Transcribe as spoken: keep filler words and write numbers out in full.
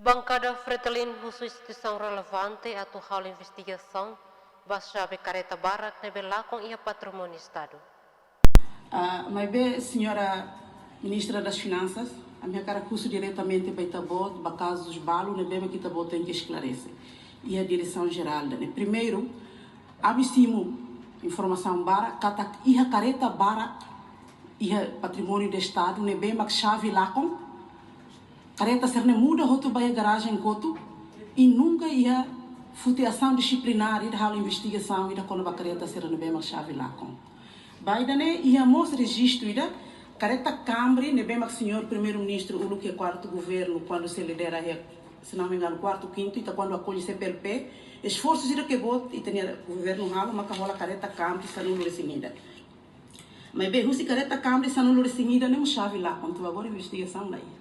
Bankada Fretilin husu instituisaun relevante atu halo investigasaun ba xave kareta barak ne'ebé lakon iha patrimóniu Estadu. Ah, maibé, Señora Ministra das Finansas, ami hakarak husu diretamente ba ita-boot, ba kazus balu ne'ebé mak ita-boot tenke esklarese iha Diresaun Jerál ida-ne'e. Primeiru, ami simu informasaun barak katak iha kareta barak iha patrimóniu Estadu ne'ebé mak xave lakon. Kareta sira-ne'e muda hotu ba iha garajen kotuk, i nunka iha foti asaun disiplinár ida, halo investigasaun ida kona-ba kareta sira ne'ebé mak xave lakon. Ba ida-ne'e iha mós rejistu ida, kareta Camry ne'ebé mak Señór Primeiru-Ministru uluk iha kuartu governu, kuandu sei lidera iha, se não me engano, kuartu, kintu, ita kuandu akolle C P L P, esforsu sira ke boot, ita-nia governu halo, maka hola kareta Camry sanulu-resin-ida. Maibé husi kareta Camry sanulu-resin-ida ne'e mós xave lakon, to'o agora investigasaun la iha.